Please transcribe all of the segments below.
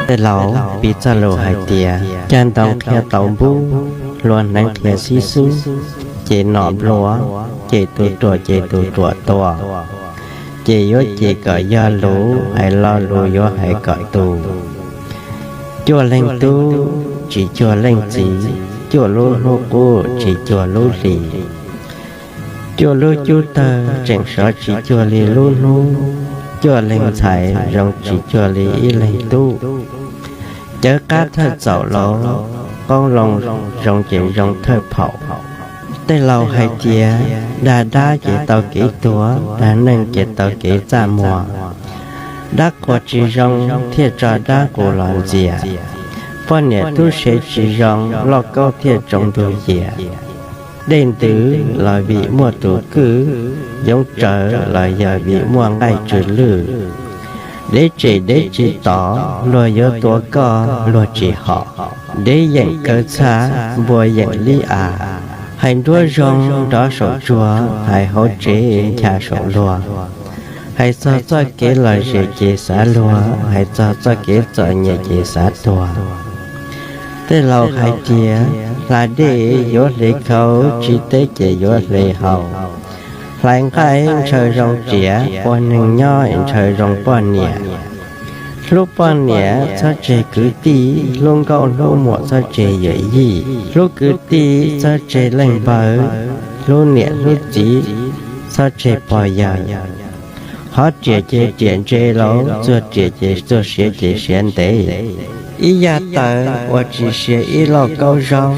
Tej laus piv txoj lus hais tias, cag ntoo qhia tau npub, hlua hneev qhia xib xub, ces nom nplua, ces tus ruam ces tus ruam tua, ces yuav ces kom yog lus, hais lo lus yuav hais kom tus. Cuaj leeg tub, tsis cuag leej txiv, cuaj lub hlub qub, tsis cuag lub hli. Cuaj lub cub tawg tseem sov tsis cuag li lub hnub, cuaj leeg ntxhais zoo tsis cuag li ib leeg tub. Cawv qab thawj txaum laus, qoob loo zoo ces zoo thawj phaum. Tej laus hais tias, dag dab ces tau kev tuag, dag neeg ces tau kev txaj muag. Dab quas tsis zoo thiaj tso dab qus los ntxias. Poj niam tub se tsis zoo, lauj kaub thiaj tsoo ntug yias. Dej ntws los vim muaj tus kwj, yoov tsawv los yog vim muaj nqaij tsw lwj. Dev tsem dev tsis tom, luag yuav tua koj luag tsis hom. Dev yeem kaw txha, npua yeem lib av. Hais nruab zoo nrov saum tsuag, hais hauv tsev ncha saum luag. Hais txog txoj kev lom zem ces xav luag, hais txog txoj kev txom nyem ces xav tuag. Tej laus hais tias, hla dej yuav hle khau, tsis teb ces yuav hle hau. Hlais nqaij ntshaw zoo riam, ua neeg nyob ntshaw zoo poj niam. Hlub poj niam txhob tseg kwv tij, hlub nkauj hlub muam txhob tseg yawm yij. Hlub kwv tij txhob tseg leej npawg, hlub niam hlub txiv txhob tseg pog yawg. Hov riam ces riam ntse laus, txuag riam ces txuag siav ces siav ntev. Ib yaj tawv ua tsis siav ib lauj kaub zaub,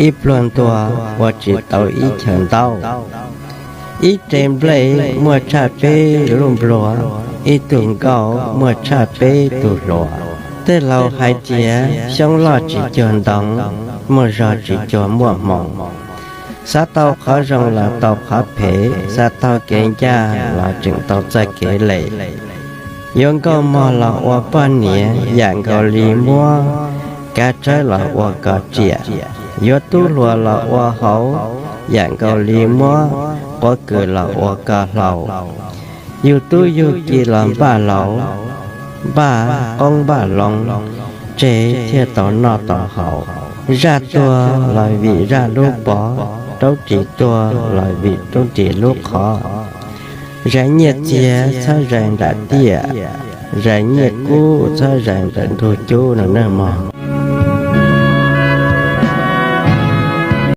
ib pluag ntuag ua tsis tau ib chaw ntaub. Ib re nplej muaj tshaj peb lub nplua, ib tug nkauj muaj tshaj peb tug hluas. Tej laus hais tias xyoob loj tsis cuag ntoo, muaj zog tsis cuag muaj hmoo. Xav tau qhov zoo los tau qhov phem, xav tau kev ncaj los tseem tau txoj kev lem. Yuav nkauj mog los ua poj niam, yam nkaus li muab kav tsawb los ua koj riam. Yuav tub hluas los ua hauv, yam nkaus li muab quav kws los ua koj hlau. Yug tub yug ki los npaj laus, npaj qoob npaj loo, tseg thiaj tau noj tau haus. Zaj tuag los vim zaj lub pov, raub ris tuag los vim raub ris lub qhov. Zais nyiaj txiag txhob zais nram tiaj, zais nyiaj kub txhob zais ntawm ntug cub no nawb mog.